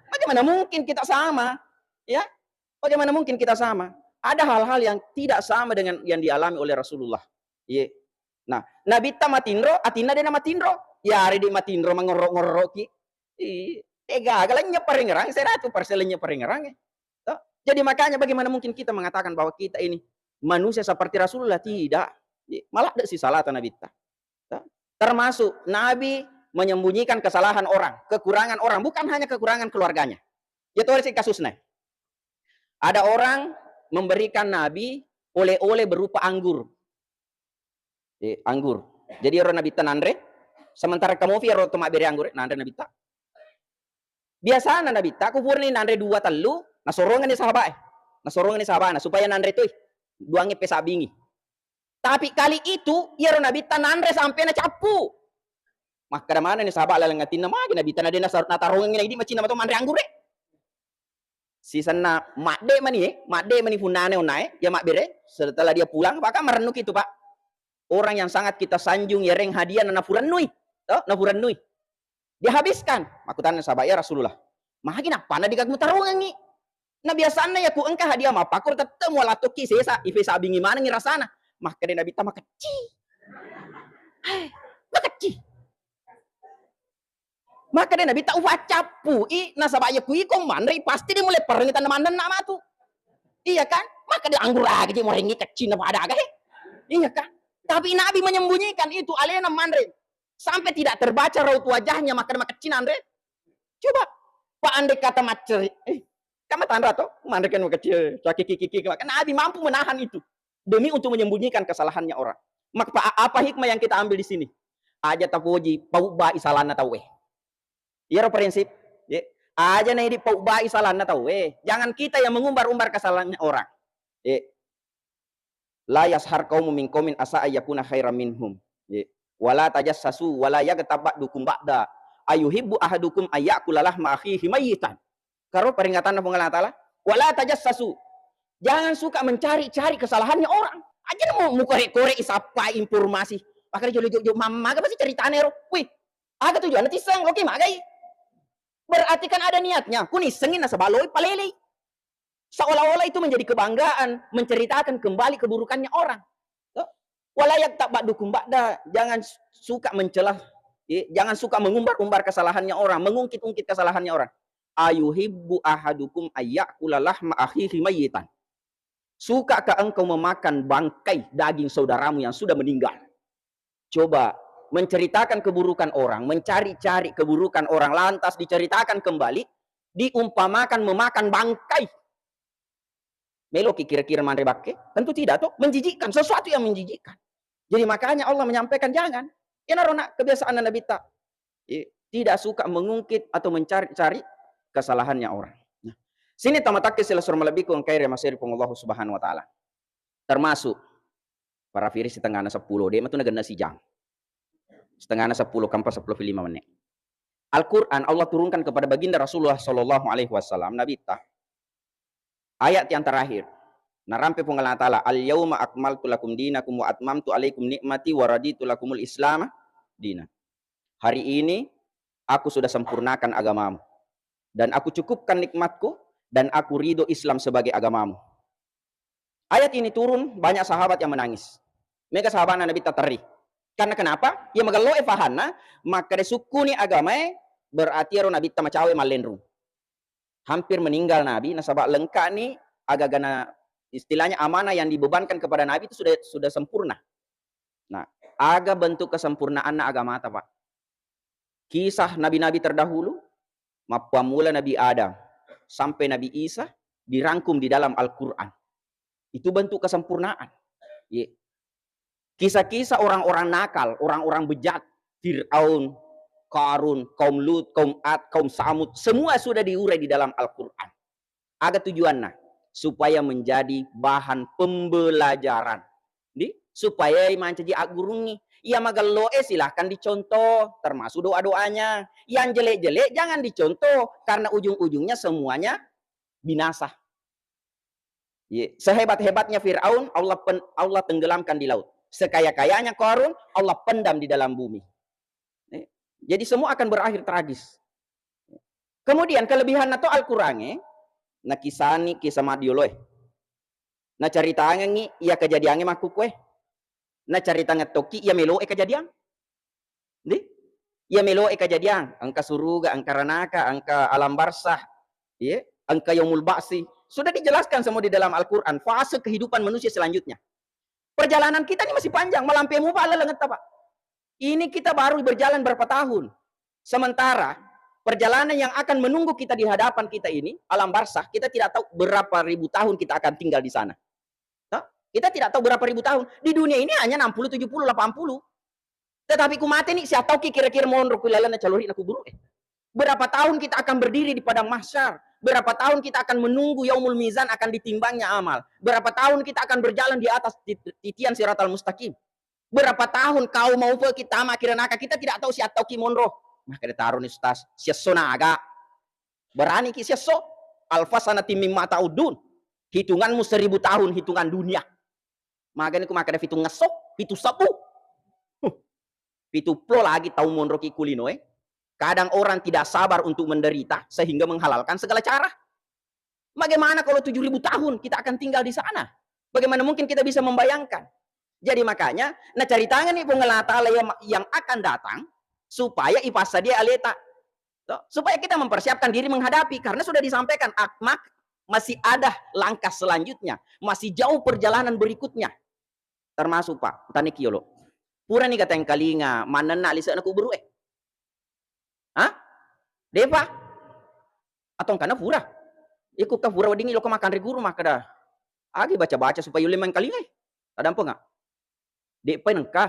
Bagaimana mungkin kita sama? Ya. Bagaimana mungkin kita sama? Ada hal-hal yang tidak sama dengan yang dialami oleh Rasulullah. Iya. Nah, Nabitta matinro, atinna de' namatinro. Ya, ridi matinro mangorro-ngorroki. Iya. Tega, gaga lennye parengerang, seratus persen lennye parengerang. Toh? Jadi makanya bagaimana mungkin kita mengatakan bahwa kita ini manusia seperti Rasulullah? Tidak. Malah de' si salata Nabitta. Toh? Termasuk Nabi menyembunyikan kesalahan orang, kekurangan orang, bukan hanya kekurangan keluarganya. Ya, toh, si kasusnya. Ada orang memberikan Nabi oleh-oleh berupa anggur. Eh, anggur. Jadi ero Nabitta nanre, sementara kamofi ero to mabbere anggur, nanre Nabitta. Biasana Nabitta ku purani nanre dua tellu, nasorongenni sahabae. Nasorongenni sahabana supaya nanre toi. Duangnge pesabbingi. Tapi kali itu, iyaro Nabitta nanre sampai nacappu. Makkeda manenni sahabat laleng atinna, "Magi Nabitta na de' nasar-, natarongengi na idi macinna mato manre anggure?" Sisenna madde mani, eh, madde mani punnane onnae, ya mabbere, setelah dia pulang, maka marennuki tu, Pak. Orang yang sangat kita sanjung, yareng hadiah na napurennui, toh, napurennui. Dihabiskan. Makkutanna sahabat, "Ya Rasulullah, magi nappanna de' gaga mutarongengi? Na biasanna ya ku engka hadiah mappakko tette muala tokki sesa, ipesabingi manengi rasana." Makkeda Nabitta, "Makecci." Hai, makecci. Makkeda Nabitta, "Ufaccappu i, nasaba iya ku iko manre, pasti de' mulle parengi tanna manenna matu." Iya kan? Makkeda, "Anggur aga je murengi keccinna pada aga he." Iya kan? Tapi Nabi menyembunyikan itu, alena manre. Sampai tidak terbaca raut wajahnya, makkeda makecci nanre. Coba, Pak, andai kata macceri, eh, kan matanra to, manre kan makecci, eh, cakiki-kiki, maka Nabi mampu menahan itu demi untuk menyembunyikan kesalahannya orang. Maka apa hikmah yang kita ambil di sini? Aja tapoji, paubbai salanna tauwe. Iyaro prinsip, ye. Aja na idi paubbai salanna tauwe. Jangan kita yang mengumbar-umbar kesalahannya orang. Ye. "La yashar qaumun min qaumin asa ayyakuna khairan minhum." Ye. "Wala tajassasu wala yaghtab ba'dukum ba'da. Ayuhibbu ahadukum ayyakula lahma akhihi mayyitan." Karo peringatanna Puang Allah Taala, "Wala tajassasu." Jangan suka mencari-cari kesalahannya orang. Aja' na mu, mukorek-korek isappa informasi. Makanya jolo jok-jok mamma, aga pasti ceritanya ro. Wih, aga tujuanna tisseng, oke, magai. Berarti kan ada niatnya. Kunissengi nasaba loi palelei. Seolah-olah itu menjadi kebanggaan, menceritakan kembali keburukannya orang. Toh? Wala yaghtab ba'dukum ba'da, jangan suka mencela, ya, jangan suka mengumbar-umbar kesalahannya orang, mengungkit-ungkit kesalahannya orang. Ayuhibbu ahadukum ayyakula lahma akhihi mayyitan. Sukakah engkau memakan bangkai daging saudaramu yang sudah meninggal? Coba menceritakan keburukan orang, mencari-cari keburukan orang, lantas diceritakan kembali, diumpamakan memakan bangkai. Meloki kira-kira manre bakke? Tentu tidak, toh? Menjijikkan, sesuatu yang menjijikkan. Jadi makanya Allah menyampaikan jangan. Iyanaro na kebiasaan Nabitta. I-, tidak suka mengungkit atau mencari-cari kesalahannya orang. Nah, sini tamatakke sila surma lebbiku engkai ri maseri Puang Allah Subhanahu wa Ta'ala. Termasuk para firi setengahna sepuluh, de' matu nagenna sijang. Setengahna sepuluh, kampa sepuluh lima menit. Al-Quran Allah turunkan kepada baginda Rasulullah sallallahu alaihi wasallam, Nabitta. Ayat yang terakhir. Narampe Puang Allah Ta'ala, "Al-yauma akmaltu lakum dinakum wa atmamtu alaikum ni'mati wa raditu lakumul Islama dina." Hari ini aku sudah sempurnakan agamamu. Dan aku cukupkan nikmatku, dan aku ridho Islam sebagai agamamu. Ayat ini turun, banyak sahabat yang menangis. Mega sahabatna Nabitta terri. Karena kenapa? Ya magello e fahanna, makkeda sukkuni agamae, berarti ero Nabitta macawe mallenrung. Hampir meninggal Nabi, nasaba lengkani agagana, istilahnya amanah yang dibebankan kepada Nabi itu sudah, sudah sempurna. Nah, aga bentuk kesempurnaanna agamata, Pak? Kisah nabi-nabi terdahulu, mappammula Nabi Adam sampai Nabi Isa dirangkum di dalam Al-Quran. Itu bentuk kesempurnaan. Ye. Kisah-kisah orang-orang nakal, orang-orang bejat, Fir'aun, Karun, kaum Lut, kaum Ad, kaum Samud, semua sudah diurai di dalam Al-Quran. Aga tujuanna? Supaya menjadi bahan pembelajaran. Di? Supaya mancaji aggurungngi. Iya magello e silahkan dicontoh, termasuk doa-doanya. Yang jelek-jelek jangan dicontoh, karena ujung-ujungnya semuanya binasa. Ye, sehebat-hebatnya Firaun, Allah pen-, Allah tenggelamkan di laut. Sekaya-kayanya Qarun, Allah pendam di dalam bumi. Eh, jadi semua akan berakhir tragis. Kemudian kelebihan atau Al-Quran e, nakisani kisah madioloe. Nacaritangengi iya kejadiannya makkukue. Nacaritangeng tokki iya meloe kejadian. Di? Iya meloe kejadian, engka suruga, engka ranaka, engka alam barzakh, ye, engka yaumul ba'si. Sudah dijelaskan semua di dalam Al-Quran, fase kehidupan manusia selanjutnya. Perjalanan kita ini masih panjang, malampe mupa lalengetta, Pak. Ini kita baru berjalan berapa tahun. Sementara perjalanan yang akan menunggu kita di hadapan kita ini, alam barzakh, kita tidak tahu berapa ribu tahun kita akan tinggal di sana. Toh? Kita tidak tahu berapa ribu tahun. Di dunia ini hanya enam puluh, tujuh puluh, delapan puluh. Tetapi ku mate ni, siattauki kira-kira monro ku lalenna calori'na kuburu e. Berapa tahun kita akan berdiri di padang mahsyar? Berapa tahun kita akan menunggu yaumul mizan akan ditimbangnya amal? Berapa tahun kita akan berjalan di atas tit-, titian siratal mustaqim? Berapa tahun kau mau pe kita ma kira naka, kita tidak tahu siattauki monro. Maka ditaroni ustaz, siesso naga. Berani ki siesso? Alfa sanatin mimma ta'uddun. Hitunganmu seribu tahun hitungan dunia. Magani ku makkeda fitungngesso, pitu sebbu. Huh. Pitu plo lagi tau monroki kulinoe. Kadang orang tidak sabar untuk menderita sehingga menghalalkan segala cara. Bagaimana kalau tujuh ribu tahun kita akan tinggal di sana? Bagaimana mungkin kita bisa membayangkan? Jadi makanya, nacaritangan ni Puang Allah Ta'ala yang, yang akan datang, supaya ipassadia aleta. Toh, supaya kita mempersiapkan diri menghadapi, karena sudah disampaikan, akmak, masih ada langkah selanjutnya, masih jauh perjalanan berikutnya. Termasuk, Pak, utaniki yolo. Purani gatengkalinga, manenna lise'na kuburu e. Hah? Depa? Atau engkana pura? Ikut ka pura weddingi loko makan ri guru makkeda, agi baca-baca supaya ulle mengkalingai. Tadampeng nggak? De'pa nengka.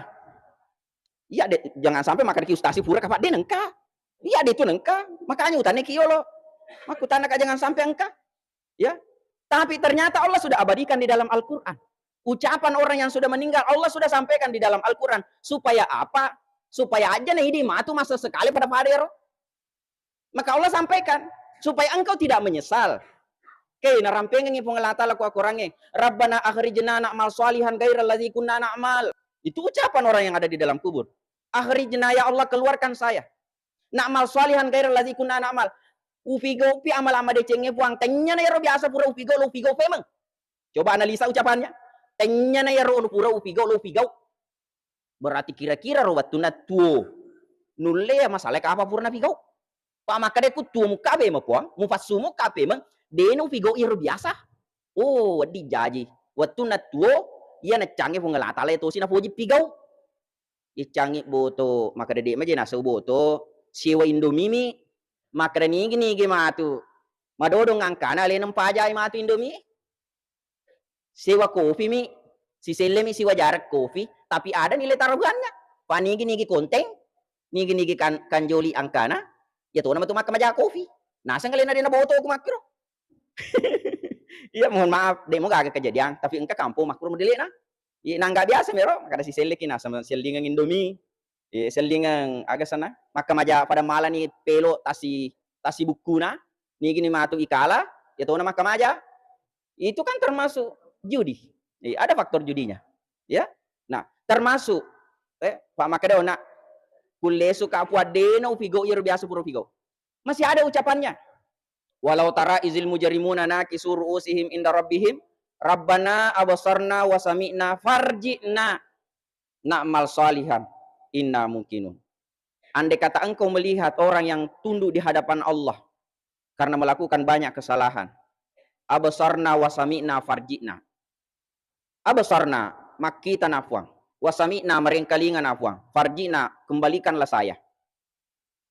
Iya, de, jangan sampai makan ki ustasi pura kapa de nengka. Iya, de tu nengka. Makanya utane ki yolo. Makutana ka jangan sampai engka. Ya. Tapi ternyata Allah sudah abadikan di dalam Al-Quran. Ucapan orang yang sudah meninggal, Allah sudah sampaikan di dalam Al-Quran. Supaya apa? Supaya aja na idi matu masa sekali pada padero. Maka Allah sampaikan, supaya engkau tidak menyesal. Eh, narampengengngi Puang Allah Ta'ala ku akorangnge, "Rabbana akhrijna na'mal shalihan ghairal ladzi kunna na'mal." Itu ucapan orang yang ada di dalam kubur. "Akhrijna, ya Allah, keluarkan saya. Na'mal shalihan ghairal ladzi kunna na'mal." Upigau'pi amala madecengnge, Puang. Tennyana iyaro biasa pura upigau, lo upigau pemeng. Coba analisa ucapannya. Tennyana iyaro lo pura upigau, lo upigau. Berarti kira-kira ro wettunna tuo. Nulle ya masalah kapa pura napigau. Pa makkeda ku tuo mukka pemeng, Puang, mufassu mukka pemeng, de' na upigau iyaro biasa. Oh, wedding jaji. Wettunna tuo, iya neccangngi Puang Allah Ta'ala, iya tosi napoji pigau. Iccangngi boto, makkeda de' maje nasau boto, sewa Indomie mi, makkeda nigi-nigi matu. Madodong angkana alena mpajai matu Indomie. Sewa kopi mi, siselle mi siwa jarek kopi, tapi ada nilai taruhannya. Pa nigi-nigi konteng, nigi-nigi kan, kanjoli angkana, ya tona matu makkamaja kopi. Naseng alena de' naboto ku makkiro. Iya, mohon maaf, de' mo gaga kejadian, tapi engka kampong makkuro modelena. Iya, nangga biasa mero, makkeda siselleki naseng sellingeng Indomie. Iya, sellingeng aga sana, makkamaja pada malani pelo tasi, tasi bukkuna, nigini matu ikala, ya tona makkamaja. Itu kan termasuk judi. Iya, ada faktor judinya. Ya. Nah, termasuk, eh, Pak makkeda, nak, kullesu ka Puang, de' na upigau iyaro biasa pura upigau. Masih ada ucapannya. Walau tara izil mujrimuna nakisu ru'usihim inda rabbihim, "Rabbana absarna wa sami'na farji'na na'mal salihan inna muqinun." Andai kata engkau melihat orang yang tunduk di hadapan Allah karena melakukan banyak kesalahan, "Absarna wa sami'na farji'na." "Absarna," makkita na Puang, "wa sami'na," marengkalinga na Puang, "farji'na," kembalikanlah saya.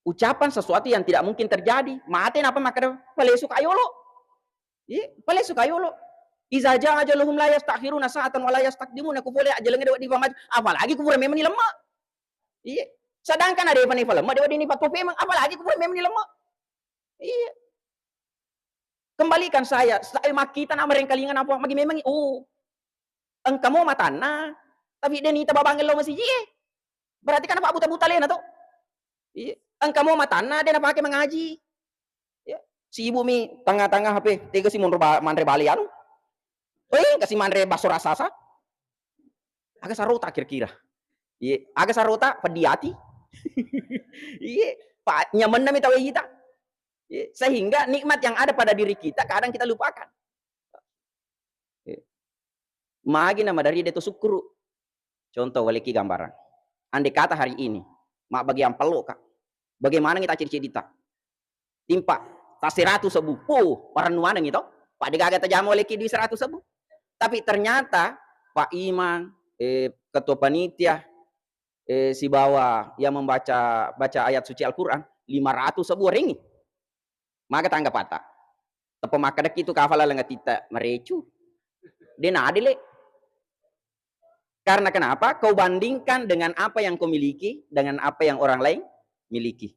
Ucapan sesuatu yang tidak mungkin terjadi. Mate napa makkeda, "Palesu ka yolo." Iya, palesu ka yolo. "Iza jaa ajaluhum la yastakhiruna sa'atan wa la yastaqdimuna." Ku pole ajalengnge de' wedding pamaju, apalagi ku pura memang ni lemma. Iya. Sedangkan ada event-event lemma de' wedding ni patope memang, apalagi ku pura memang ni lemma. Iya. "Kembalikan saya," saya makkita na marengkalinga na Puang, magi memang, oh, engka mo matanna, tapi de' nita babangnge lao masiji e. Berarti kan apa buta-buta lena to? Iya. Engka mo matanna, de' napake mangaji. Ya. Sibuk mi tengah-tengah H P, tega si monro ba-, manre bale anu. Eh, kasi manre baso raksasa. Aga sarota kira-kira. Iya, aga sarota peddi ati. Iya, pa-, nyamenna mi tawwe ita. Iya, sehingga nikmat yang ada pada diri kita kadang kita lupakan. Iya. Magi na madari de' to sukkuru. Contoh, waleki gambarang. Andai kata hari ini, mabbagiang pello ka. Bagaimana kita ciri-cirita? Timpa, ta seratu sebbu. Puh, parennuanengngi to. Pa de' gaga tajama waleki dui seratu sebbu. Tapi ternyata Pak Imam, eh, ketua panitia, eh, sibawa yang membaca, baca ayat suci Al-Quran, lima ratus sebbu warengngi. Maga tanggapatta? Teppa makkedaki tu kafa laleng atitta marecu. De' na adil, le. Karena kenapa? Kau bandingkan dengan apa yang kau miliki, dengan apa yang orang lain miliki.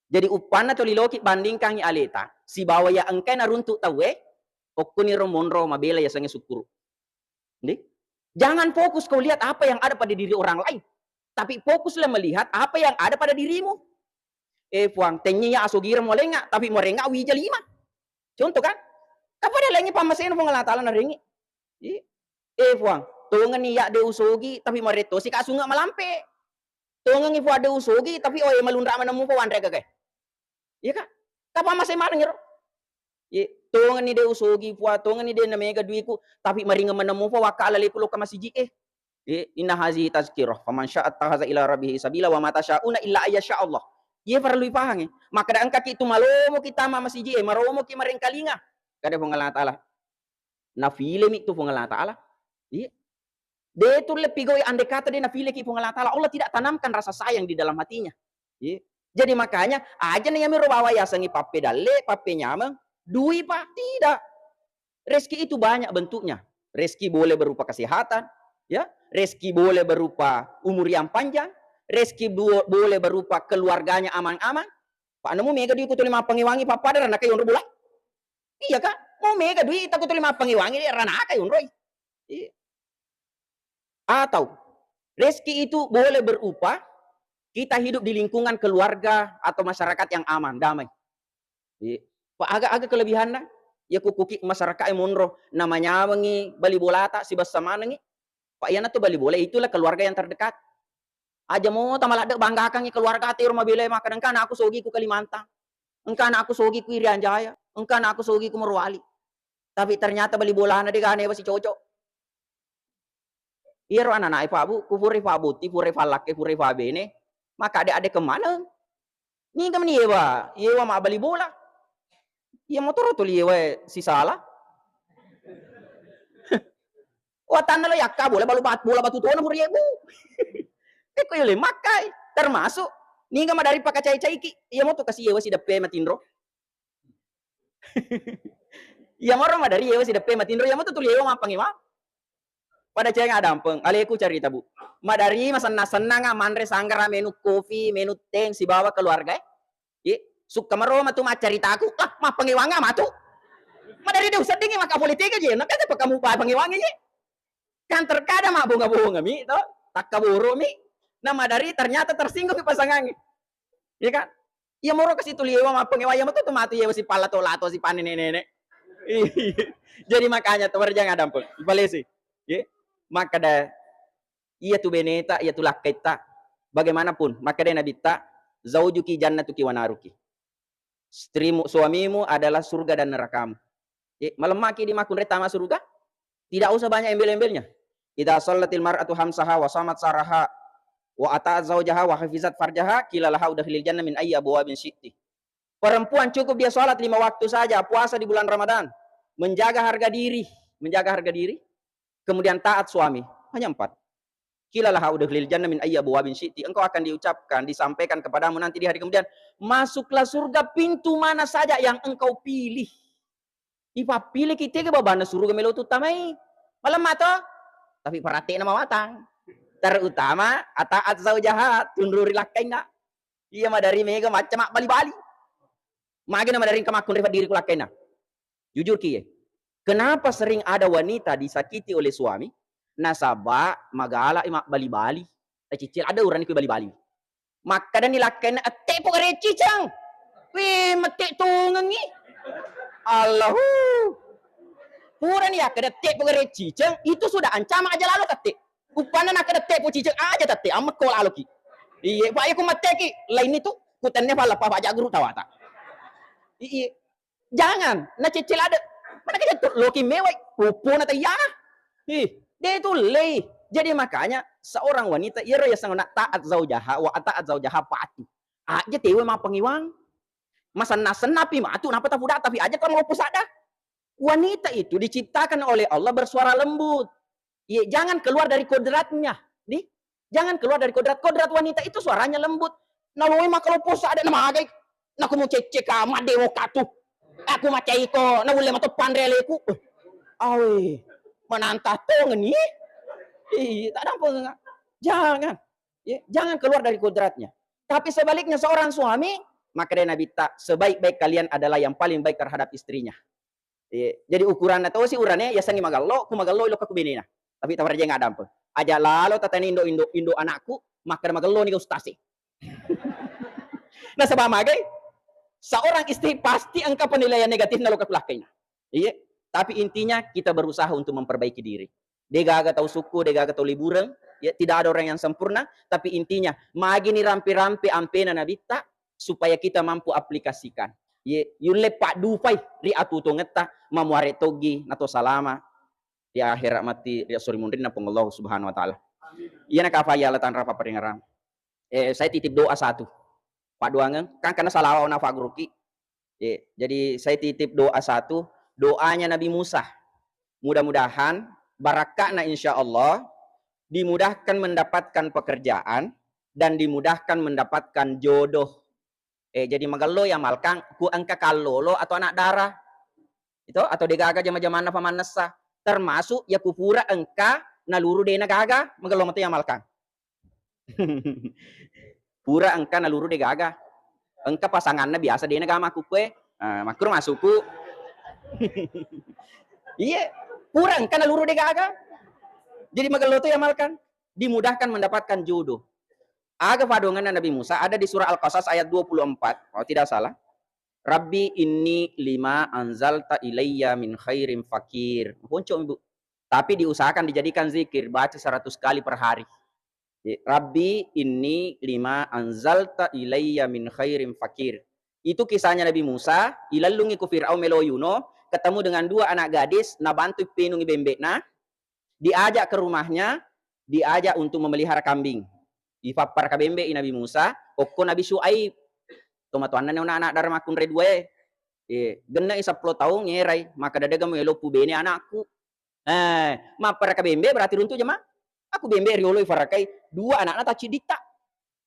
Jadi uppanna tuli loki bandingkangngi aleta sibawa ya engkai naruntuk tauwe, okkoniro monro mabela yasengnge sukkuru. Ndi? Jangan fokus kau lihat apa yang ada pada diri orang lain, tapi fokuslah melihat apa yang ada pada dirimu. Eh, Puang, tennia ya asogireng mualengnga, tapi muarengnga wija lima. Contoh kan? Kapada lengngi pammasena Puang Allah Ta'ala narengngi. Iya. Eh, Puang, tongenni ya de' usogi, tapi muarettosi ka asunge malampe. Tongengngi Puang de' usogi, tapi oe malunra maneng mupa wanre gagae. Iya ka? Kapang masei maneng ero. Iya, tongenni de' usogi Puang, tongenni de' namega duiku, tapi maringeng maneng mupa wakka alaleku lokka masiji e. Iya, inna hazihi tazkirah, faman syaa ittakhadza ila rabbihi sabila, wa ma tasyauna illa ayyasya Allah. Iya, parellu ipahangi. Makkeda engkaki tu malomoki tama masiji e, maromoki marengkalinga. Kada Puang Allah Ta'ala. Nafilemi tu Puang Allah Ta'ala. Iya. De' tulle pigau'i andai kata de' nafileki Puang Allah Ta'ala. Allah tidak tanamkan rasa sayang di dalam hatinya. Iya. Jadi makanya, aja na yamiro bawa yasengngi pappedalle, pappenyameng, dui pa, tidak. Rezeki itu banyak bentuknya. Rezeki boleh berupa kesehatan, ya. Rezeki boleh berupa umur yang panjang, rezeki bo-, boleh berupa keluarganya aman-aman. Pa nemu mega dui ku tuli mappangewangi pappada ranaka yonro bola. Iya ka? Mau mega dui ta ku tuli mappangewangi ranaka yonroi. Iya. Atau rezeki itu boleh berupa kita hidup di lingkungan keluarga atau masyarakat yang aman, damai. Iya. Pa aga-aga kelebihanna? Iya ku kuki masyarakat e monro, namanyawengi bali bolata sibessa manengi. Pak, iyana tu bali bola, itulah keluarga yang terdekat. Aja mo tamaladde banggakangi keluarga te ro mabela, makkeda engka anakku sogi ku Kalimantan, engka anakku sogi ku Irian Jaya, engka anakku sogi ku Morowali. Tapi ternyata bali bolana de gane wasi cocok. Iyaro anak-anak e Pak Bu, ku pura Pak Boti, pura Pak Lakke, pura Pak Bene, maka ade-ade kemana? Niga meni yewa, yewa mabbali bola. Iya motoro tuli yewa sisala. Watanna lo yakka bola balu bat-, bola batu tona pura yebu. Eko yole makkai, termasuk niga madari pakacai-caiki, iya moto kasi yewa sideppe matinro. Iya moro madari yewa sideppe matinro, iya moto tuli yewa mappangewang. Pada ceng adampeng, aleku carita, Bu. Madari masenna-sennanga manre sanggara, menu kopi, menu teng sibawa keluarga e. Ye, sukka mero matu maccaritaku, ah, mappangewanga matu. Madari de useddingi maka politik je, na kata pakamu pa pangewangi je. Kan terkadang mabbonga-bonga mi to, takkaboro mi. Na madari ternyata tersinggung pasangangi. Iya kan? Iya moro kasi tuli yewa mappangewa, iya matu tu matu yewa sipalato-lato sipanene-nene. Iya. Jadi makanya to, warjang adampeng. Ipalesi. Ye. Makkeda iya tu beneta, iya tu lakkaitta. Bagaimanapun, makkeda Nabitta, "Zaujuki jannatuki wa naruki." Istrimu, suamimu adalah surga dan nerakamu. Ye, malemmaki di makkunrai tama surga? Tidak usah banyak embel-embelnya. Idza shallatil mar'atu khamsaha wa shamat syahraha wa ata'at zaujaha wa hafizat farjaha, qila laha udkhilil jannah min ayyi abwabin syi'ti. Perempuan cukup dia sholat lima waktu saja, puasa di bulan Ramadan, menjaga harga diri, menjaga harga diri, kemudian taat suami. Hanya empat. Qila laha udkhilil jannah min ayyi abwabin syi'ti. Engkau akan diucapkan, disampaikan kepadamu nanti di hari kemudian, masuklah surga pintu mana saja yang engkau pilih. Ipappiliki tega babanna suruga melo tu tamai. Malemma to? Tapi paratte'na mawatang. Terutama ataat zaujaha, tunruri lakkainna. Iya madari mega macca mabbali-bali. Magi na madari engka makkunrai faddiri ku lakkainna. Jujur ki ye. Kenapa sering ada wanita disakiti oleh suami? Nasaba magala i mabbali-bali. Tacicil ada urani ku bali-bali. Makkadani lakkainna, "Ette' pogare ciceng." Wih, mette' tongengi. Allahu. Purani yakkeda, "Ette' pogare ciceng," itu sudah ancaman aja lalo tette'. Uppanna nakkeda, "Ette' po ciceng," aja tette', ammekko laloki. Iye, Pak, iya ku metteki, lainni tu, ku tenne pallappa Pak Jaguru tawata. Iye. Jangan, nacecce ladde. Mana kita tu loki mewai, upona tayyana. Ih, de tu lei. Jadi makanya seorang wanita iyaro yaseng nak taat zaujaha wa ataat zaujaha patu. Aja tewe mapangewang. Masenna-senna pi matu napa tapuda tapi aja kamu lopo sadda. Wanita itu diciptakan oleh Allah bersuara lembut. Iya, jangan keluar dari kodratnya. Di, jangan keluar dari kodrat. Kodrat wanita itu suaranya lembut. Naloi makalopo sada namagai. Naku mucecce ka maddewo katu. Aku macaiko naulle mato panre aleku. Awe, menantang tongeni. Iya, tak ada apa. Jangan. Ya, jangan keluar dari kodratnya. Tapi sebaliknya seorang suami, maka dari Nabi tak sebaik-baik kalian adalah yang paling baik terhadap istrinya. Iya, jadi ukuranna tosi urane yasengnge magello, ku magello lokka ku benena. Tapi tawarajeng adampeng. Aja lalo tatani indo, indo, indo anakku, makkeda magello ni ga ustasi. Nasaba magai, seorang istri pasti engka penilaian negatif na lokka ku lakkaina. Iya, tapi intinya kita berusaha untuk memperbaiki diri. Degaga tau sukku, degaga tau libureng, ya tidak ada orang yang sempurna, tapi intinya magi ni rampe-rampe ampena nabitta, supaya kita mampu aplikasikan. Ye, yulle paddupai ri atutongetta, mamuare toggi nato salama ri akhirat matti ri esso ri munrinna Puang Allah Subhanahu wa Ta'ala. Iyana kafai Allah tanra paparingerang. Eh, saya titip doa satu. Padduangeng, kan kena salawa ona fagruki. Ye, jadi saya titip doa satu, doanya Nabi Musa. Mudah-mudahan barakka'na insya Allah dimudahkan mendapatkan pekerjaan dan dimudahkan mendapatkan jodoh. Eh, jadi magello ya malkang ku engka kallolo atau anak darah. Itu atau degaga jama-jamanna famannessa. Termasuk ya ku pura engka naluru dena gaga, magello matu ya malkang. Pura engka naluru degaga. Engka pasanganna biasa dena gama ku kue. Ah, makkuro masuku. Iya, pura engka naluru degaga. Jadi magello tu ya malkang. Dimudahkan mendapatkan jodoh. Aga padonganna Nabi Musa ada di surah Al-Qasas ayat dua puluh empat, kalau tidak salah. "Rabbi inni lima anzalta ilayya min khairin fakir." Poncomi, Bu. Tapi diusahakan dijadikan zikir, baca seratus kali per hari. Jadi, "Rabbi inni lima anzalta ilayya min khairin fakir." Itu kisahnya Nabi Musa, ilellungi ku Fir'aun melo yuno, ketemu dengan dua anak gadis, nabantu ipinungi bembe'na, diajak ke rumahnya, diajak untuk memelihara kambing. Ifapparaka bembe'i Nabi Musa, okko Nabi Syuaib. Tomatoanna ni anak-anak dara makkunrai dua e. Eh, genne'i seppulo taung ngerai, makkeda, "Dega muelo pubene anakku." Eh, mapparaka bembe berarti runtu jama. Aku bembe riolo ifarakai, dua anakna tacciditta.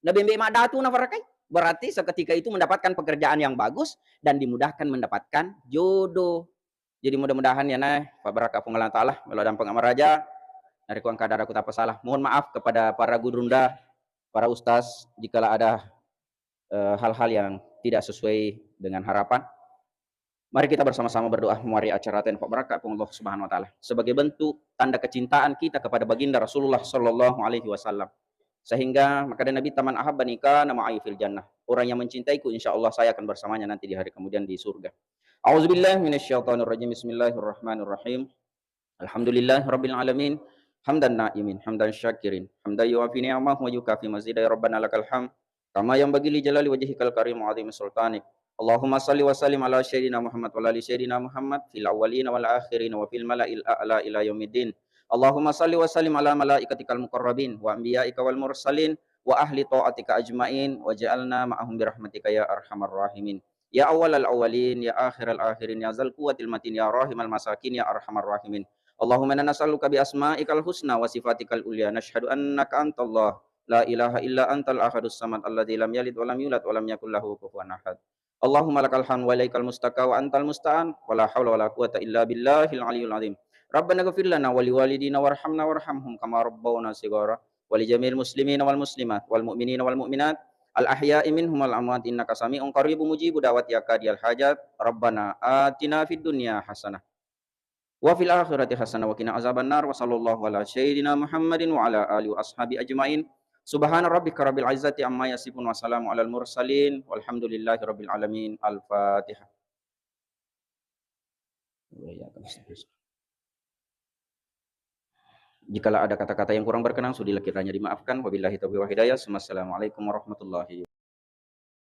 Na bembe maddatu nafarakai. Berarti seketika itu mendapatkan pekerjaan yang bagus dan dimudahkan mendapatkan jodoh. Jadi mudah-mudahan ya nah, fabaraka Puang Allah Ta'ala, melo dampeng amaraja, narekko engka daraku tapa salah. Mohon maaf kepada para gurunda, para ustaz, jikalau ada, eh, hal-hal yang tidak sesuai dengan harapan. Mari kita bersama-sama berdoa, mari acara ten fabaraka Puang Allah Subhanahu wa Ta'ala. Sebagai bentuk tanda kecintaan kita kepada baginda Rasulullah Sallallahu Alaihi Wasallam. Sehingga makkeda Nabi, "Taman ahabbani kana ma'ai fil jannah." Orang yang mencintaiku, insya Allah saya akan bersamanya nanti di hari kemudian di surga. A'udzubillahi minasyaitonirrajim. Bismillahirrahmanirrahim. Alhamdulillahi rabbil alamin. Hamdan na'imin, hamdan syakirin, hamdan yuwafi ni'amahu wa yukafi mazida. Ya Rabbana lakal hamd. Kama yanbaghi li jalali wajhikal karim wa azimi sultanik. Allahumma salli wa sallim ala sayyidina Muhammad wa ala ali sayyidina Muhammad fil awwalina wal akhirina wa fil mala'il a'la ila yaumiddin. Allahumma salli wa sallim ala malaikatikal muqarrabin wa anbiyaika wal mursalin wa ahli ta'atika ajmain waj'alna ma'ahum birahmatika ya arhamar rahimin. Ya awwalal awwalin, ya akhiral akhirin, ya zal quwwatil matin, ya rahimal masakin, ya arhamar rahimin. Allahumma inna nas'aluka bi asma'ikal husna wa sifatikal ulya, nashhadu annaka antallah, la ilaha illa antal ahadus samad, alladzi lam yalid wa lam yulad wa lam yakul lahu kufuwan ahad. Allahumma lakal hamd wa ilaikal mustaka wa antal musta'an, wa la haula wa la quwwata illa billahil aliyyil azim. Rabbana ighfir lana wa liwalidina warhamna warhamhum kama rabbawna shighara. Wa li jami'il muslimina wal muslimat, wal mu'minina wal mu'minat, al ahya'i minhum wal amwat, innaka sami'un qaribun mujibu da'wati ya qadiyal hajat. Rabbana atina fid dunya hasanah wa fil akhirati hasanah wa qina azabannar. Wa sallallahu ala sayyidina Muhammadin wa ala alihi wa ashabi ajmain. Subhana rabbika rabbil izzati amma yasifun wa salamun alal mursalin walhamdulillahi rabbil alamin. Al-Fatihah. Jikalau ada kata-kata yang kurang berkenan, sudilah kiranya dimaafkan. Wabillahi taufiq wal hidayah. Assalamualaikum warahmatullahi